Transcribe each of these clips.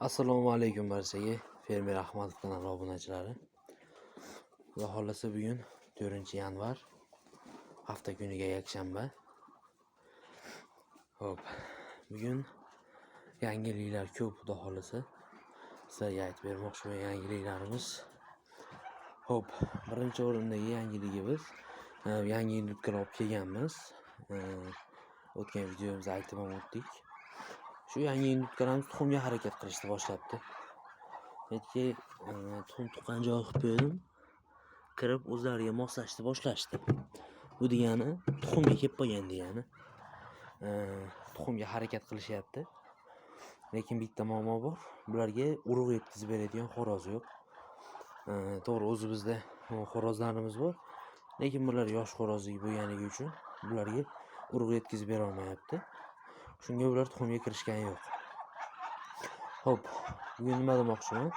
Assalomu alaykum barchaga, Fermer Ahmadov kanali obunachilari. Xudo xohlasa, bugun 4-yanvar, hafta kuniga yakshanba. Xo'p, bugun yangiliklar ko'p, xudo xohlasa. Sizlarga aytib bermoqchiman yangiliklarimiz. Xo'p, birinchi o'rindagi yangiligimiz, yangi индюк lar olib kelganmiz. O'tgan videomizda aytib ham o'tdik. Shu yangi индюк larimiz tuxumga harakat qilishni boshlabdi. Aytki, tuxum tuqqan joy qilib qo'ydim. Kirib o'zlariga moslashni boshlashdi. Bu degani tuxumga kelib qolgan degani. Tuxumga harakat qilishyapti. Lekin bitta muammo bor. Bularga urug' yetkazib beradigan xo'roz yo'q. To'g'ri, o'zimizda xo'rozlarimiz bor. Lekin bular yosh xo'rozlik bo'lganligi uchun bularga urug' yetkazib bera olmayapti. Shunga ular tuxumga kirishgani yo'q. Xo'p, bugun nima demoqchiman?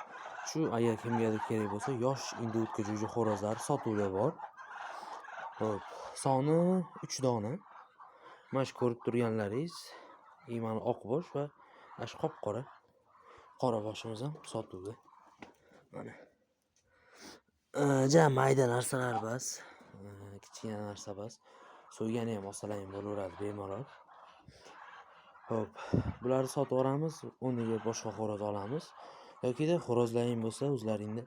Shu agar kimgadir kerak bo'lsa, yosh индоутка jo'ja xo'rozlari sotuvda bor. Xo'p, soni 3 dona. Mana shu ko'rib turganlaringiz, mana oqbosh va mana shu qop-qora. Qora boshimiz ham sotuvda. Mana. Ja mayda narsalar bas. Kichkina narsa bas. So'ygani ham olsalar ham bo'laveradi bemalol. Xo'p, bularni sotib yuboramiz, o'rniga boshqa xo'roz olamiz. Yokida xo'rozlaring bo'lsa, o'zlaringni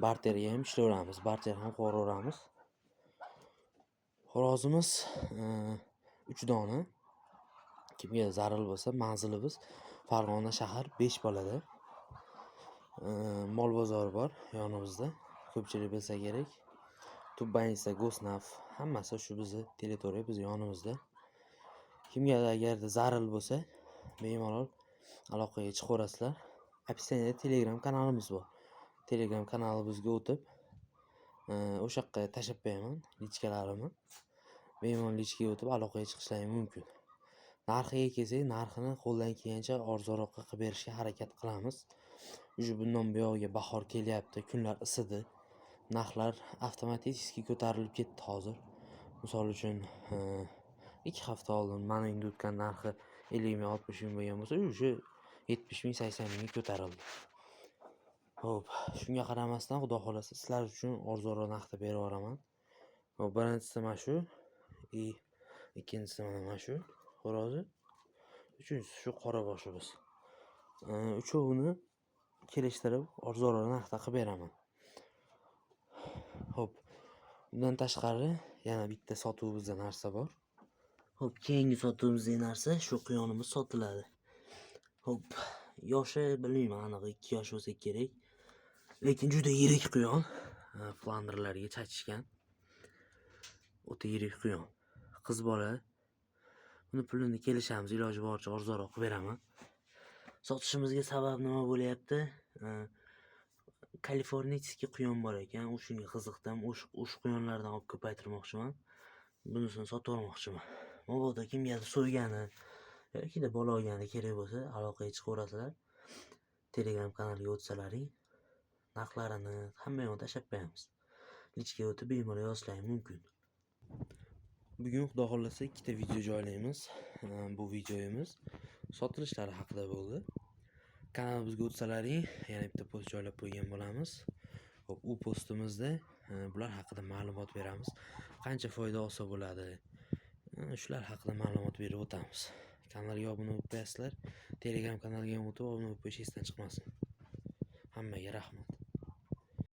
barterga ham ishlayveramiz. Barter ham qilib. Xo'rozimiz 3 dona. Kimga zarur bo'lsa, manzilimiz Farg'ona shahar, Beshbolada. Mol bozori bor yonimizda. Ko'pchilik bilsa kerak. Tubbanitsa, Gosnaf, hammasi shu bizni territoriya, bizni yonimizda. Kimga agarda zarur bo'lsa, bemalol aloqaga chiqaverasizlar. Описание da Telegram kanalimiz bor. Telegram kanalimizga o'tib, o'sha yoqqa tashlab qo'yaman личка larimni. Bemalol личка ga o'tib aloqaga chiqishlaring mumkin. Narxiga kelsak, narxini qo'ldan kelgancha arzonroqqa qilib berishga harakat qilamiz. Уже bundan buyog'iga bahor kelyapti, kunlar isidi. Narxlar avtomatik ko'tarilib ketdi hozir. Misol uchun, 2 hafta oldin mana endi o'tgan narxi 50 ming, 60 ming bo'lgan bo'lsa, уже 70 ming, 80 mingga ko'tarildi. Xo'p, shunga qaramasdan, xudo xohlasa, sizlar uchun arzonroq narxda berib yuboraman. Xo'p, birinchisi mana shu, и ikkinchisi mana shu xo'rozi, uchinchisi shu qora boshimiz. Uchovini kelishtirib arzonroq narxda qilib beraman. Xo'p, bundan tashqari yana bitta sotuvimizda narsa bor. Xo'p, keyingi sotuvimizdagi narsa shu quyonimiz sotiladi. Xo'p, yoshi bilmayman aniq, 2 yosh bo'lsa kerak. Lekin juda yirik quyon. Flandrlarga chachishgan. O'ta yirik quyon. Qiz bola. Buni pulini kelishamiz, iloji boricha arzonroq qilib beraman. Sotishimizga sabab nima bo'lyapti? Калифорнийский quyon bor ekan, o'shunga qiziqdim. O'sha quyonlardan olib ko'paytirmoqchiman. Bunisini sotib yubormoqchiman. Mabodo kimgadir so'ygani yokida bola olgani kerak bo'lsa, aloqaga chiqaverasizlar. Telegram kanaliga o'tsalaring, narxlarini hamma yoqni tashlab qo'yamiz. Личка ga o'tib bemalol yozishlaring mumkin. Bugun xudo xohlasa ikkita video joylaymiz. Bu videomiz sotilishlari haqida bo'ldi. Kanalimizga o'tsalaring, yana bitta post joylab qo'ygan bo'lamiz. Xo'p, u postimizda bular haqida ma'lumot beramiz. Qancha foyda olsa bo'ladi? Shular haqida ma'lumot berib o'tamiz. Kanalga obuna bo'lib qo'yasizlar. Telegram kanaliga ham o'tib obuna bo'lib qo'yish esdan chiqmasin. Hammaga rahmat.